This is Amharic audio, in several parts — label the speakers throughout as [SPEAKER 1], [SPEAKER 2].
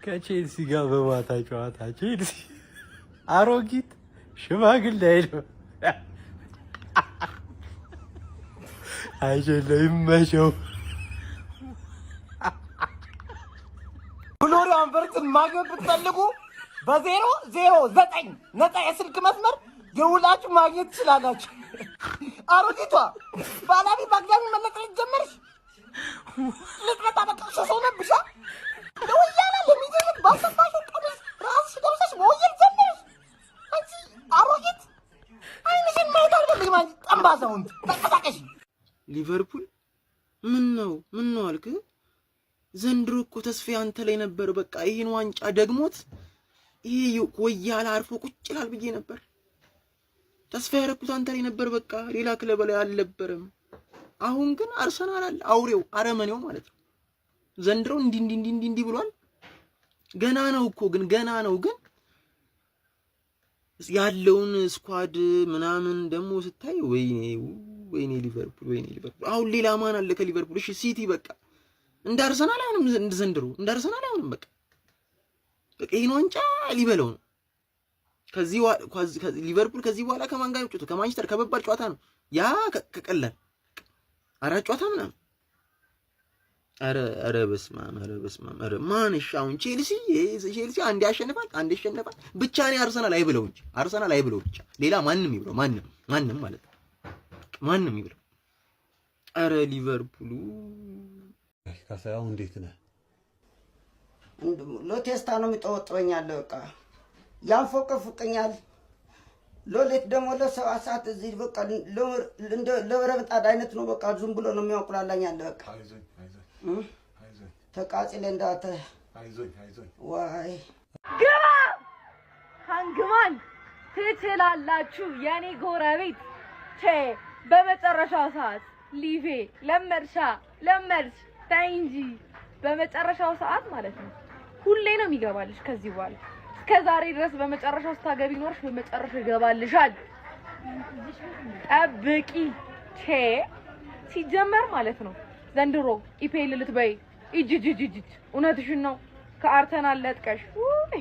[SPEAKER 1] ከቼልሲ ጋር በማታ ጨዋታ ቼልሲ አሮጊት ሽማግሌ አይልም። አይችልም፣ ይመቸው።
[SPEAKER 2] ፍሎሪያን ቨርትዝን ማግኘት ብትፈልጉ በ009 ነፃ የስልክ መስመር ደውላችሁ ማግኘት ትችላላችሁ። አሮጊቷ ባላቢ ባግዳሚ መለጥለጥ ጀመርሽ። ልጥለጣ በቃ ሱስ ሆነብሻ። ለወያላ ለሚዜነት ባሰፋሽው ቀሚስ ራስሽ ለብሰሽ መወየል ጀመርሽ። አንቺ አሮጊት አይንሽን ማየት አልፈልግም። አንቺ ጠንባሳውንት ተንቀሳቀሽ።
[SPEAKER 3] ሊቨርፑል ምን ነው አልክ? ዘንድሮ እኮ ተስፋዬ አንተ ላይ ነበር። በቃ ይሄን ዋንጫ ደግሞት ይሄ ወያላ አርፎ ቁጭ ይላል ብዬ ነበር። ተስፋ ያደረኩት አንተ ላይ ነበር። በቃ ሌላ ክለብ ላይ አልነበረም። አሁን ግን አርሰናል አለ፣ አውሬው አረመኔው ማለት ነው። ዘንድሮ እንዲህ እንዲህ እንዲህ እንዲህ ብሏል። ገና ነው እኮ ግን ገና ነው ግን ያለውን squad ምናምን ደግሞ ስታይ ወይኔ ወይኔ ሊቨርፑል፣ ወይኔ ሊቨርፑል። አሁን ሌላ ማን አለ ከሊቨርፑል? እሺ ሲቲ በቃ እንደ አርሰናል አይሆንም፣ እንደ ዘንድሮ እንደ አርሰናል አይሆንም። በቃ በቃ ይሄን ዋንጫ ሊበለው ነው። ከዚህ ሊቨርፑል ከዚህ በኋላ ከማን ጋር ይጫወቱ? ከማንቸስተር ከበባድ ጨዋታ ነው ያ ከቀላል አራት ጨዋታ ምናምን። ኧረ ኧረ በስመ አብ፣ ኧረ በስመ አብ፣ ኧረ ማን እሺ አሁን ቼልሲ ቼልሲ አንዴ ያሸንፋል አንዴ ይሸነፋል። ብቻ እኔ አርሰናል አይብለው እንጂ አርሰናል አይብለው ብቻ ሌላ ማንም ይብለው፣ ማንም ማንም ማለት ነው ማንም ይብለው። ኧረ ሊቨርፑሉ
[SPEAKER 1] ካሳሁን እንዴት ነህ?
[SPEAKER 4] ሎቴስታ ነው የሚጠወጥበኛል። በቃ ያንፎቀፉቀኛል። ሎሌት ደግሞ ለ7 ሰዓት እዚህ በቃ ለብረት ምጣድ አይነት ነው። በቃ ዝም ብሎ ነው የሚያንቁላላኛል። በቃ ተቃጽሌ እንዳተ ዋይ።
[SPEAKER 5] ግባ ሃንግማን፣ ትችላላችሁ የኔ ጎረቤት ቼ። በመጨረሻው ሰዓት ሊቬ ለመድሻ ለመድሽ፣ ተይ እንጂ በመጨረሻው ሰዓት ማለት ነው። ሁሌ ነው የሚገባልሽ ከዚህ በኋላ። እስከ ዛሬ ድረስ በመጨረሻው ስታገቢ ኖርሽ፣ በመጨረሻው ይገባልሻል። ጠብቂ ቼ። ሲጀመር ማለት ነው ዘንድሮ EPL ልትበይ እጅጅጅጅ እውነትሽን ነው። ከአርሰናል ለጥቀሽ ውይ፣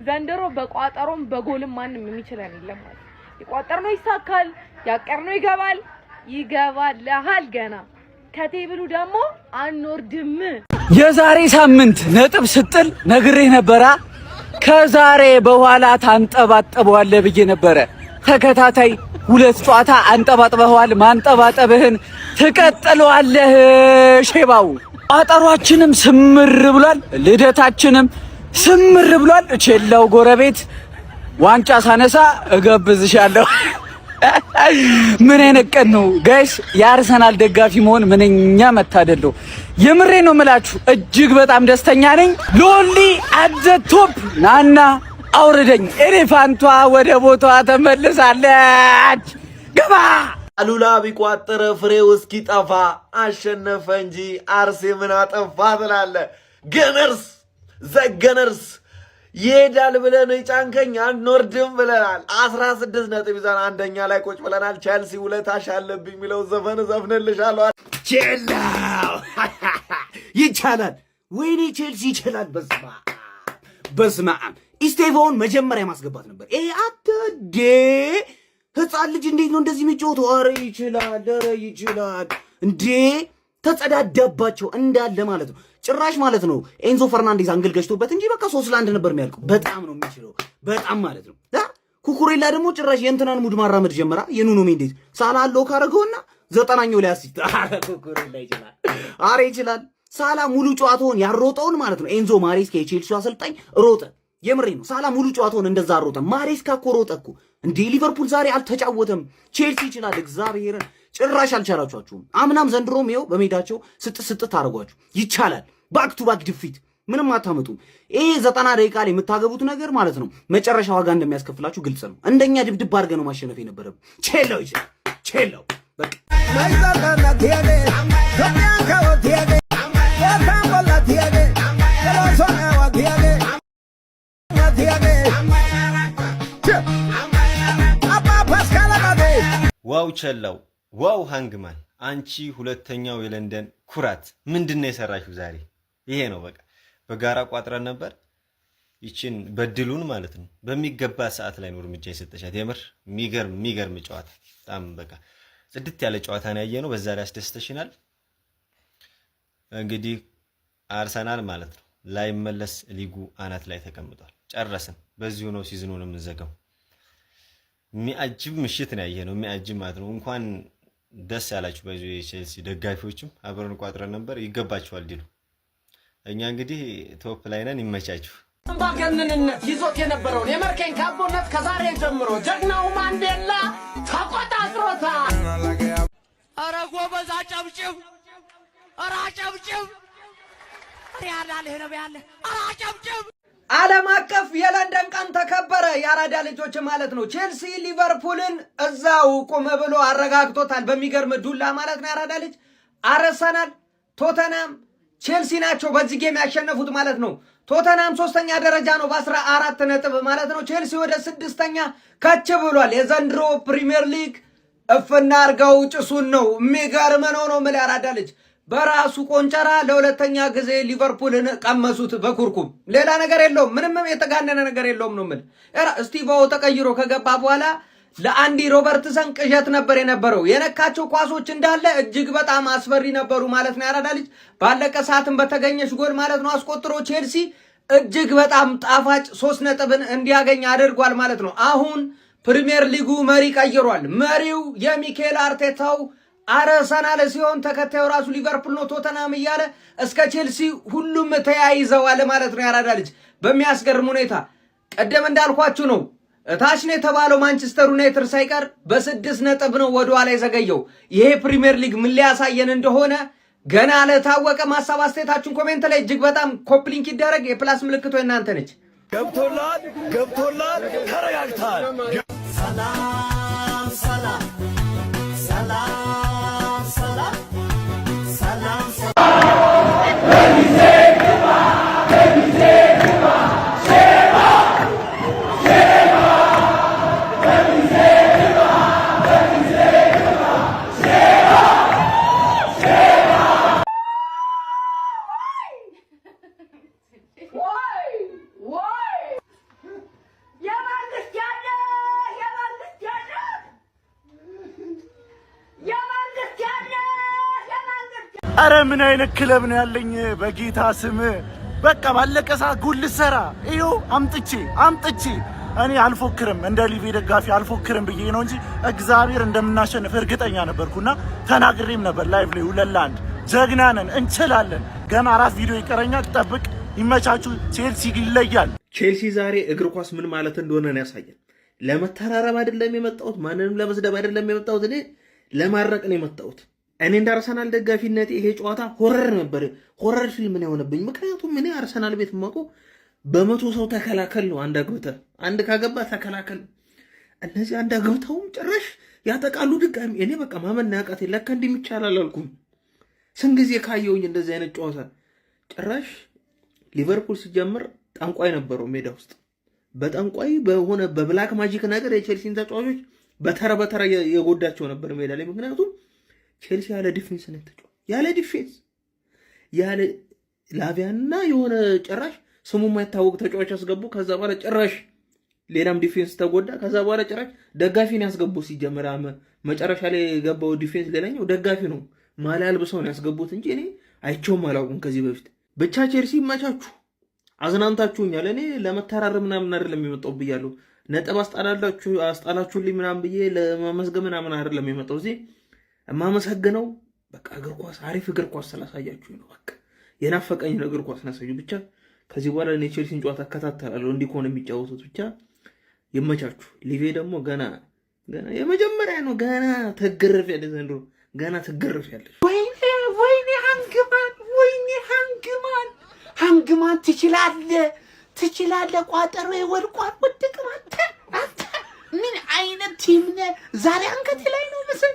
[SPEAKER 5] ዘንድሮ በቋጠሮም በጎልም ማንም የሚችለን የለም ማለት ነው። የቋጠርነው ይሳካል፣ ያቀርነው ይገባል፣ ይገባልሃል። ገና ከ table ኡ ደግሞ አንወርድም።
[SPEAKER 6] የዛሬ ሳምንት ነጥብ ስጥል ነግሬህ ነበራ። ከዛሬ በኋላ ታንጠባጥበዋለህ ብዬ ነበረ። ተከታታይ ሁለት ጨዋታ አንጠባጥበዋል። ማንጠባጠብህን ትቀጥለዋለህ። ሼባው ቋጠሯችንም ስምር ብሏል። ልደታችንም ስምር ብሏል። ቼላው ጎረቤት ዋንጫ ሳነሳ እገብዝሻለሁ። ምን አይነት ቀን ነው guys? የአርሰናል ደጋፊ መሆን ምንኛ መታደል ነው። የምሬ ነው የምላችሁ፣ እጅግ በጣም ደስተኛ ነኝ። Lonely at the top ናና አውርደኝ። Elephant ቷ ወደ ቦታዋ ተመልሳለች። ግባ።
[SPEAKER 7] አሉላ ቢቋጥር ፍሬው እስኪጠፋ አሸነፈ እንጂ አርሴ ምን አጠፋ ትላለ። Gunners, the Gunners ይሄዳል ብለን የጫንከኝ አንወርድም ብለናል። 16 ነጥብ ይዘን አንደኛ ላይ ቁጭ ብለናል። ቸልሲ ውለታሽ አለብኝ የሚለው ዘፈን ዘፍንልሻለሁ።
[SPEAKER 8] ቼላው ይቻላል። ወይኔ ቼልሲ ይችላል። በስመ አብ በስመ አብ። ኢስቴቫውን መጀመሪያ ማስገባት ነበር። ይሄ አትዴ ህፃን ልጅ እንዴት ነው እንደዚህ የሚጫወተው? ኧረ ይችላል፣ ኧረ ይችላል እንዴ! ተጸዳዳባቸው እንዳለ ማለት ነው። ጭራሽ ማለት ነው ኤንዞ ፈርናንዴዝ አንግል ገጭቶበት እንጂ በቃ 3-1 ነበር የሚያልቀው። በጣም ነው የሚችለው፣ በጣም ማለት ነው። ኩኩሬላ ደግሞ ጭራሽ የእንትናን mood ማራመድ ጀመራ። የኑኖ ሜንዴዝ ሳላ አለው ካረገውና 90ኛው ላይ assist። ኧረ ኩኩሬላ ይችላል፣ አረ ይችላል። ሳላ ሙሉ ጨዋታውን ያሮጠውን ማለት ነው ኤንዞ ማሬስካ የቼልሲው አሰልጣኝ ሮጠ። የምሬ ነው። ሳላ ሙሉ ጨዋታውን እንደዛ ሮጠ። ማሬስካ እኮ ሮጠ እኮ እንዴ! ሊቨርፑል ዛሬ አልተጫወተም። ቼልሲ ይችላል። እግዚአብሔርን ጭራሽ አልቻላችኋችሁም። አምናም ዘንድሮም ይኸው በሜዳቸው ስጥ ስጥ አደረጓችሁ። ይቻላል። Back to back defeat ምንም አታመጡም። ይሄ 90 ደቂቃ ላይ የምታገቡት ነገር ማለት ነው መጨረሻ ዋጋ እንደሚያስከፍላችሁ ግልጽ ነው። እንደኛ ድብድብ አድርገህ ነው ማሸነፍ የነበረብን። ቼላው ይችላል። ቼላው በቃ።
[SPEAKER 1] Wow ቸላው፣ wow ሃንግማን፣ አንቺ ሁለተኛው የለንደን ኩራት ምንድን ነው የሰራሽው ዛሬ? ይሄ ነው በቃ። በጋራ ቋጥረን ነበር። ይችን በድሉን ማለት ነው በሚገባ ሰዓት ላይ ነው እርምጃ የሰጠቻት። የምር የሚገርም የሚገርም ጨዋታ፣ በጣም በቃ ጽድት ያለ ጨዋታ ነው ያየነው። በዛ ላይ አስደስተሽናል። እንግዲህ አርሰናል ማለት ነው ላይመለስ ሊጉ አናት ላይ ተቀምጧል። ጨረስን። በዚሁ ነው season ኡን የምንዘጋው። የሚያጅብ ምሽት ነው ያየነው። የሚያጅብ ማለት ነው። እንኳን ደስ ያላችሁ በዚ የቼልሲ ደጋፊዎችም አብረን ቋጥረን ነበር። ይገባችኋል ድሉ። እኛ እንግዲህ top ላይ ነን። ይመቻችሁ።
[SPEAKER 2] አምባገነንነት ይዞት የነበረውን የመርከኝ ካቦነት ከዛሬ ጀምሮ ጀግናው ማንዴላ ተቆጣጥሮታል።
[SPEAKER 9] ኧረ ጎበዝ አጨብጭብ! ኧረ አጨብጭብ! ኧረ ያላልህ ነው ያለ። ኧረ አጨብጭብ!
[SPEAKER 10] ዓለም አቀፍ የለንደን ቀን ተከበረ። የአራዳ ልጆች ማለት ነው። ቼልሲ ሊቨርፑልን እዛው ቁም ብሎ አረጋግቶታል። በሚገርም ዱላ ማለት ነው። የአራዳ ልጅ አርሰናል፣ ቶተናም፣ ቼልሲ ናቸው በዚህ game ያሸነፉት ማለት ነው። ቶተናም ሶስተኛ ደረጃ ነው በ14 ነጥብ ማለት ነው። ቼልሲ ወደ ስድስተኛ ከች ብሏል። የዘንድሮ ፕሪሚየር ሊግ እፍና አርገው ጭሱን ነው። የሚገርም ነው ነው የምልህ የአራዳ ልጅ በራሱ ቆንጨራ ለሁለተኛ ጊዜ ሊቨርፑልን ቀመሱት በኩርኩም። ሌላ ነገር የለውም። ምንም የተጋነነ ነገር የለውም ነው የምልህ። ስቲቫኦ ተቀይሮ ከገባ በኋላ ለአንዲ ሮበርትሰን ቅዠት ነበር የነበረው። የነካቸው ኳሶች እንዳለ እጅግ በጣም አስፈሪ ነበሩ ማለት ነው። ያራዳ ልጅ ባለቀ ሰዓትን በተገኘች ጎል ማለት ነው አስቆጥሮ ቼልሲ እጅግ በጣም ጣፋጭ 3 ነጥብን እንዲያገኝ አድርጓል ማለት ነው። አሁን ፕሪሚየር ሊጉ መሪ ቀይሯል። መሪው የሚኬል አርቴታው አርሰናል ሲሆን ተከታዩ ራሱ ሊቨርፑል ነው፣ ቶተናም እያለ እስከ ቼልሲ ሁሉም ተያይዘዋል ማለት ነው። ያራዳ ልጅ በሚያስገርም ሁኔታ ቀደም እንዳልኳችሁ ነው። እታች ነው የተባለው ማንቸስተር ዩናይትድ ሳይቀር በ6 ነጥብ ነው ወደኋላ የዘገየው። ይሄ ፕሪሚየር ሊግ ምን ሊያሳየን እንደሆነ ገና አልታወቀም። ሀሳብ አስተያየታችሁን comment ላይ እጅግ በጣም copy link ይደረግ። የ plus ምልክቱ የእናንተ ነች።
[SPEAKER 7] ገብቶላል፣ ገብቶላል። ተረጋግተሃል።
[SPEAKER 9] ሰላም ሰላም ሰላም ሰላም ሰላም።
[SPEAKER 11] በጊዜ ግባ፣ በጊዜ ግባ፣ ሼባ ሼባ፣ በጊዜ ግባ፣ በጊዜ ግባ፣ ሼባ ሼባ።
[SPEAKER 5] ወይ ወይ፣ የመንግስት ያለ፣ የመንግስት ያለ፣ የመንግስት ያለ፣ የመንግስት
[SPEAKER 12] አረ ምን አይነት ክለብ ነው ያለኝ? በጌታ ስም በቃ ባለቀ ሰዓት ጎል ልሰራ ይኸው አምጥቼ አምጥቼ። እኔ አልፎክርም፣ እንደ ሊቬ ደጋፊ አልፎክርም ብዬ ነው እንጂ እግዚአብሔር እንደምናሸንፍ እርግጠኛ ነበርኩና ተናግሬም ነበር live ላይ። 2-1 ጀግና ነን፣ እንችላለን። ገና አራት ቪዲዮ ይቀረኛል። ጠብቅ። ይመቻችሁ። ቼልሲ ይለያል።
[SPEAKER 13] ቼልሲ ዛሬ እግር ኳስ ምን ማለት እንደሆነ ነው ያሳየን። ለመተራረብ አይደለም የመጣሁት፣ ማንንም ለመስደብ አይደለም የመጣሁት፣ እኔ ለማድረቅ ነው የመጣሁት። እኔ እንደ አርሰናል ደጋፊነት ይሄ ጨዋታ horror ነበር፣ horror ፊልም ነው የሆነብኝ። ምክንያቱም እኔ አርሰናል ቤት የማውቀው በ100 ሰው ተከላከል ነው። አንድ አግብተህ አንድ ካገባ ተከላከል። እነዚህ አንድ አግብተውም ጭራሽ ያጠቃሉ ድጋሚ። እኔ በቃ ማመን ያቃተኝ፣ ለካ እንዲህ ይቻላል አላልኩም። ስንት ጊዜ ካየውኝ እንደዚህ አይነት ጨዋታ። ጭራሽ ሊቨርፑል ሲጀምር ጠንቋይ ነበረው ሜዳ ውስጥ። በጠንቋይ በሆነ በ black magic ነገር የቼልሲን ተጫዋቾች በተራ በተራ የጎዳቸው ነበር ሜዳ ላይ። ምክንያቱም ቼልሲ ያለ defense ነው የተጫወተው፣ ያለ defense፣ ያለ ላቪያና የሆነ ጭራሽ ስሙ የማይታወቅ ተጫዋች ያስገቡ። ከዛ በኋላ ጭራሽ ሌላም defense ተጎዳ። ከዛ በኋላ ጭራሽ ደጋፊን ያስገቡ። ሲጀመር መጨረሻ ላይ የገባው defense ሌላኛው ደጋፊ ነው። ማሊያ አልብሰው ነው ያስገቡት እንጂ እኔ አይቼውም አላውቅም ከዚህ በፊት። ብቻ ቼልሲ ይመቻችሁ፣ አዝናንታችሁኛል። እኔ ለመተራረብ ምናምን አይደለም የመጣው ብያለሁ። ነጥብ አስጣላችሁ አስጣላችሁልኝ ምናምን ብዬ ለማመስገን ምናምን አይደለም የመጣው። እዚህ የማመሰግነው በቃ እግር ኳስ፣ አሪፍ እግር ኳስ ስላሳያችሁ ነው። በቃ የናፈቀኝ እግር ኳስ ናሳዩ። ብቻ ከዚህ በኋላ እኔ ቼልሲን ጨዋታ እከታተላለሁ። እንዲህ ከሆነ የሚጫወቱት ብቻ ይመቻችሁ። ሊቬ ደግሞ ገና ገና የመጀመሪያ ነው። ገና ትግርፍ ያለ ዘንድሮ ገና ትግርፍ ያለሽ።
[SPEAKER 2] ወይኔ ወይኔ፣ hangman፣ ወይኔ hangman፣ hangman፣ ትችላለህ፣ ትችላለህ። ቋጠሮ ወድቋል። ወድቅም አንተ አንተ ምን አይነት team ነህ? ዛሬ አንገቴ ላይ ነው ምስል።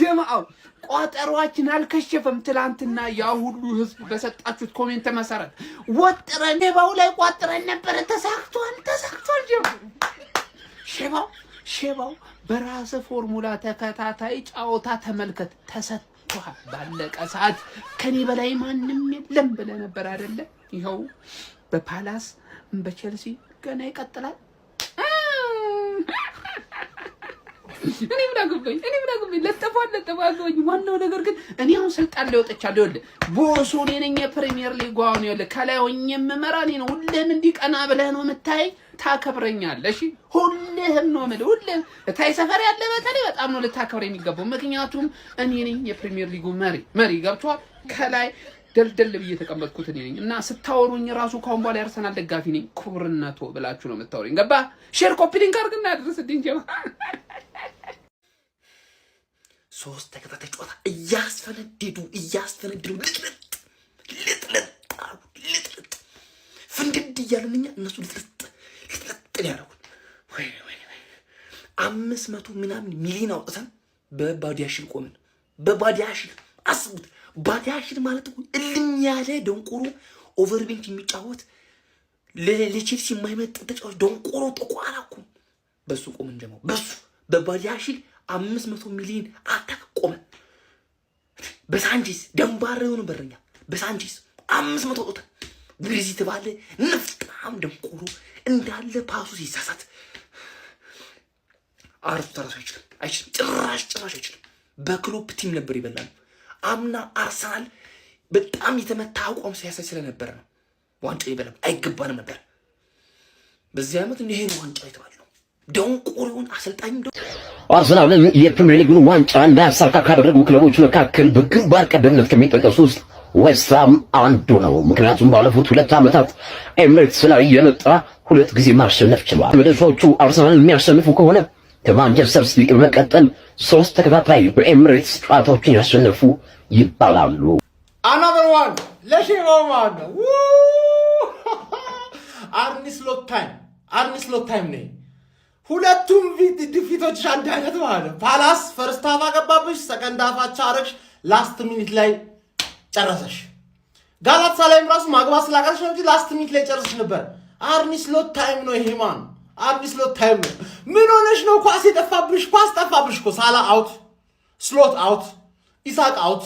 [SPEAKER 2] ጀማአው ቋጠሯችን አልከሸፈም። ትላንትና ያ ሁሉ ህዝብ በሰጣችሁት comment መሰረት ወጥረን ሼባው ላይ ቋጥረን ነበረ። ተሳክቷል፣ ተሳክቷል። ጀማ ሼባው ሼባው በራስህ ፎርሙላ ተከታታይ ጨዋታ ተመልከት። ተሰጠ።
[SPEAKER 14] ገብቶሃል። ባለቀ ሰዓት ከኔ በላይ ማንም የለም ብለህ ነበር አይደለ? ይኸው በፓላስ በቼልሲ ገና ይቀጥላል። እኔ ምን አገባኝ? እኔ ምን አገባኝ? ለጠፋ ለጠፋ አገባኝ። ዋናው ነገር ግን እኔ አሁን ስልጣን ላይ ወጥቻለሁ። ይኸውልህ boss ኡ እኔ ነኝ። የፕሪሚየር ሊግ አሁን ይኸውልህ ከላይ ሆኜ የምመራ እኔ ነው። ሁሌም እንዲህ ቀና ብለህ ነው የምታይ፣ ታከብረኛለህ። እሺ ሁልህም ነው የምልህ። ሁልህም እታይ ሰፈር ያለ በተለይ በጣም ነው ልታከብረ የሚገባው። ምክንያቱም እኔ ነኝ የፕሪሚየር ሊጉ መሪ መሪ። ገብቶሃል? ከላይ ደልደል ብዬ የተቀመጥኩት እኔ ነኝ እና ስታወሩኝ ራሱ ካሁን በኋላ የአርሰናል ደጋፊ ነኝ ክቡርነቶ ብላችሁ ነው የምታወሩኝ። ገባ? Share copy link አድርግና አድርስልኝ ጀማ።
[SPEAKER 15] ሶስት ተከታታይ ጨዋታ እያስፈነደዱ እያስፈነደዱ ልጥልጥ ልጥልጥ አሉ፣ ልጥልጥ ፍንድድ እያልን እኛ እነሱ ልጥልጥ ልጥልጥ ነው ያደረጉን። ወይኔ ወይኔ ወይኔ። 500 ምናምን ሚሊዮን አውጥተን በባዲያሽል ቆምን። በባዲያሽል አስቡት። ባዲያሽል ማለት እኮ እልም ያለ ደንቆሮ over bench የሚጫወት ለቼልሲ የማይመጥን ተጫዋች ደንቆሮ ጠቋራ እኮ በሱ ቆምን። ጀማው በሱ በባዲያሽል 500 ሚሊዮን attack ቆመ። በሳንቼዝ ደንባራ የሆነ በረኛ በሳንቼዝ 500 አውጥተን ዊርዚ የተባለ ንፍጣም ደንቆሮ እንዳለ pass ኡ ሲሳሳት አርቱ ራሱ አይችልም፣ አይችልም፣ ጭራሽ ጭራሽ አይችልም። በክሎፕ team ነበር ይበላል። አምና አርሰናል በጣም የተመታ አቋም ሲያሳይ ስለነበረ ነው ዋንጫ ይበላል። አይገባንም ነበር። በዚህ ዓመት ይሄ ነው ዋንጫ የተባለው። ደንቆሮ የሆነ አሰልጣኝ
[SPEAKER 16] አርሰናልን የፕሪሚየር ሊጉን ዋንጫ እንዳያሳካ ካደረጉ ክለቦች መካከል በግንባር ቀደምትነት ከሚጠቀሱ ውስጥ ዌስትሃም አንዱ ነው። ምክንያቱም ባለፉት 2 ዓመታት ኤምሬትስ ላይ የመጣ ሁለት ጊዜ ማሸነፍ ችሏል። መድፈኞቹ አርሰናል የሚያሸንፉ ከሆነ ከማንቸስተር ሲቲ በመቀጠል ሶስት ተከታታይ በኤምሬትስ ጨዋታዎችን ያሸነፉ ይባላሉ።
[SPEAKER 17] Another one ለሼባው ማለት ነው። አርኒ ስሎት time፣ አርኒ ስሎት time ነው። ሁለቱም defeat ኦች አንድ አይነት ማለት ነው። ፓላስ first half አገባብሽ፣ second half አቻ አረግሽ፣ last minute ላይ ጨረሰሽ። ጋላት ሳላይም ራሱ ማግባት ስላቃተሽ ነው እንጂ last minute ላይ ጨረሰሽ ነበር። አርኒ ስሎት time ነው ይሄ ማን አርኒ ስሎት time ነው። ምን ሆነሽ ነው ኳስ የጠፋብሽ? ኳስ ጠፋብሽ እኮ። ሳላ out፣ ስሎት out፣ ኢሳቅ out፣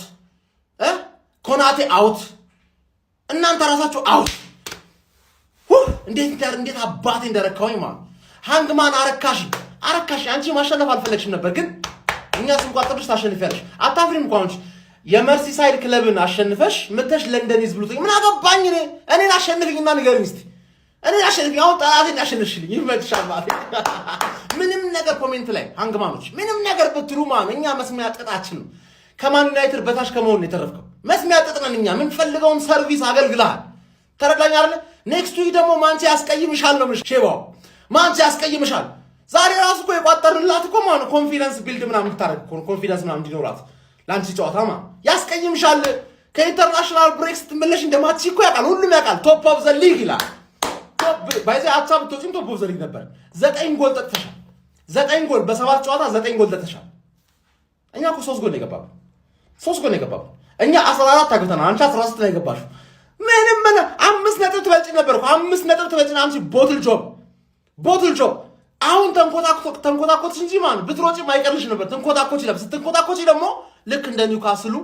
[SPEAKER 17] ኮናቴ out፣ እናንተ ራሳችሁ out። እንዴት እንዴት አባቴ እንደረካሁኝ ማለት ሃንግማን አረካሽ አረካሽ። አንቺ ማሸነፍ አልፈለግሽም ነበር፣ ግን እኛ ስንቋጥርሽ ታሸንፊያለሽ። አታፍሪም እኮ አንቺ የመርሲሳይድ ክለብን አሸንፈሽ ምተሽ London is blue። ምን አገባኝ እኔ። እኔን አሸንፍኝና ንገሪኝ እስቲ፣ እኔን አሸንፍኝ። አሁን ጠላቴን ያሸንፍሽልኝ ይመችሻል ማለት ምንም ነገር comment ላይ ሃንግማኖች ምንም ነገር ብትሉ ማን እኛ መስሚያ ጥጣችን ነው። ከማን ዩናይትድ በታች ከመሆን ነው የተረፍከው። መስሚያ ጥጥ ነን እኛ። የምንፈልገውን service አገልግልሃል። ተረዳኝ አይደለ? Next week ደግሞ ማንቼ ያስቀይምሻል ነው ሼባው፣ ማንቼ ያስቀይምሻል። ዛሬ ራሱ እኮ የቋጠርንላት እኮ ማለት confidence build ምናምን እንድታረግ እኮ confidence ምናምን እንዲኖራት ለአንቺ ጨዋታ ማ ያስቀይምሻል። ከ international break ስትመለሽ እንደማትቺ እኮ ያውቃል፣ ሁሉም ያውቃል። Top of the league ይላል። By the way አቻ ብትወጪም top of the league ነበር። ዘጠኝ ጎል ጠጥተሻል። ዘጠኝ ጎል በሰባት ጨዋታ ዘጠኝ ጎል ጠጥተሻል። እኛ እኮ ሶስት ጎል ነው የገባብን። ሶስት ጎል ነው የገባብን። እኛ 14 አግብተናል። አንቺ 16 ነው የገባሽው። ምንም ምን 5 ነጥብ ትበልጪ ነበር እኮ፣ 5 ነጥብ ትበልጪ። አንቺ bottle job፣ bottle job። አሁን ተንኮታኮትሽ እንጂ ማን ብትሮጪ ማይቀርልሽ ነበር። ትንኮታኮች ነበር። ስትንኮታኮች ደግሞ ልክ እንደ ኒውካስሉ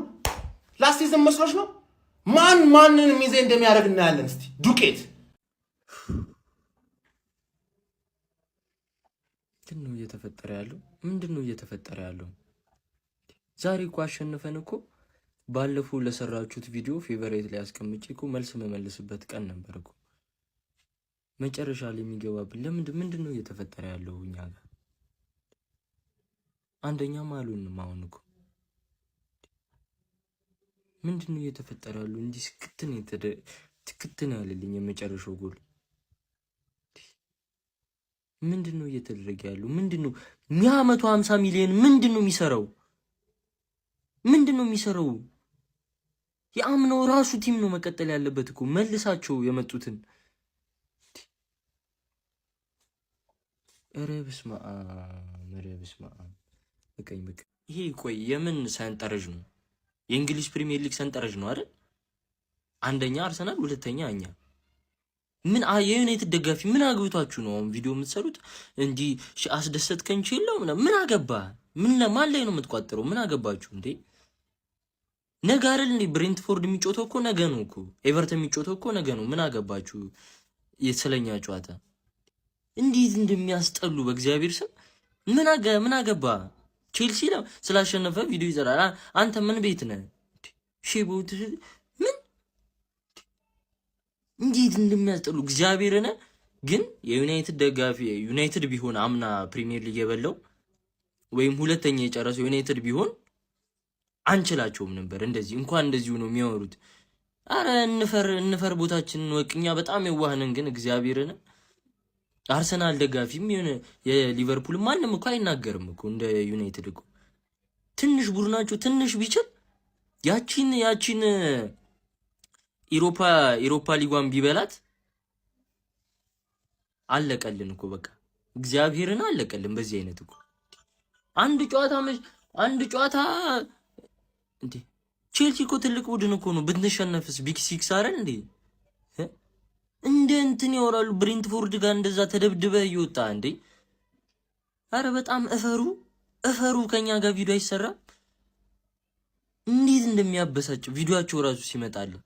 [SPEAKER 17] last season መስሎሽ ነው። ማን ማንን ሚዜ እንደሚያደርግ እናያለን። እስቲ ዱቄት።
[SPEAKER 18] ምንድን ነው እየተፈጠረ ያለው? ምንድን ነው እየተፈጠረ ያለው? ዛሬ እኮ አሸንፈን እኮ ባለፈው ለሰራችሁት ቪዲዮ favorite ላይ አስቀምጬ እኮ መልስ መመልስበት ቀን ነበር እኮ። መጨረሻ ላይ የሚገባብን ለምንድን ምንድን ነው እየተፈጠረ ያለው እኛ ጋር? አንደኛም አልሆንም። አሁን እኮ ምንድን ነው እየተፈጠረ ያለው? እንዲህ ስክትን ትክትን ያለልኝ የመጨረሻው ጎል ምንድን ነው እየተደረገ ያለው? ምንድን ነው ያ 150 ሚሊዮን ምንድን ነው የሚሰራው? ምንድን ነው የሚሰራው? የአምናው ራሱ team ነው መቀጠል ያለበት እኮ መልሳቸው የመጡትን። ኧረ በስመ አብ፣ ኧረ በስመ አብ። በቃኝ በቃ። ይሄ ቆይ የምን ሰንጠረዥ ነው? የእንግሊዝ ፕሪሚየር ሊግ ሰንጠረዥ ነው አይደል? አንደኛ አርሰናል፣ ሁለተኛ እኛ። ምን የዩናይትድ ደጋፊ ምን አግብቷችሁ ነው አሁን ቪዲዮ የምትሰሩት? እንዲህ አስደሰትከኝ የለው ምን አገባ? ምን ማን ላይ ነው የምትቋጥረው? ምን አገባችሁ እንዴ? ነገ አይደል እንዴ ብሬንትፎርድ የሚጫወተው እኮ ነገ ነው እኮ፣ ኤቨርተን የሚጫወተው እኮ ነገ ነው። ምን አገባችሁ ስለኛ ጨዋታ? እንዴት እንደሚያስጠሉ በእግዚአብሔር ስም። ምን አገባ? ቼልሲ ስላሸነፈ ቪዲዮ ይሰራል። አንተ ምን ቤት ነህ? ሼቦ ምን እንዴት እንደሚያስጠሉ እግዚአብሔርን። ግን የዩናይትድ ደጋፊ ዩናይትድ ቢሆን፣ አምና ፕሪሚየር ሊግ የበላው ወይም ሁለተኛ የጨረሰው ዩናይትድ ቢሆን አንችላቸውም ነበር። እንደዚህ እንኳን እንደዚሁ ነው የሚያወሩት። አረ እንፈር እንፈር፣ ቦታችንን ወቅ። እኛ በጣም የዋህንን ግን እግዚአብሔርን አርሰናል ደጋፊም የሆነ የሊቨርፑል ማንም እኮ አይናገርም እኮ። እንደ ዩናይትድ እኮ ትንሽ ቡድናቸው ትንሽ ቢችል ያቺን ኢሮፓ ሊጓን ቢበላት አለቀልን እኮ፣ በቃ እግዚአብሔርን አለቀልን። በዚህ አይነት እኮ አንድ ጨዋታ እንዴ! ቼልሲ እኮ ትልቅ ቡድን እኮ ነው። ብንሸነፍስ Big Six አይደል እንዴ? እንደ እንትን ያወራሉ። ብሬንትፎርድ ጋር እንደዛ ተደብድበህ እየወጣ እንዴ! አረ በጣም እፈሩ እፈሩ። ከኛ ጋር ቪዲዮ አይሰራም። እንዴት እንደሚያበሳጭ ቪዲዮአቸው ራሱ ሲመጣልን።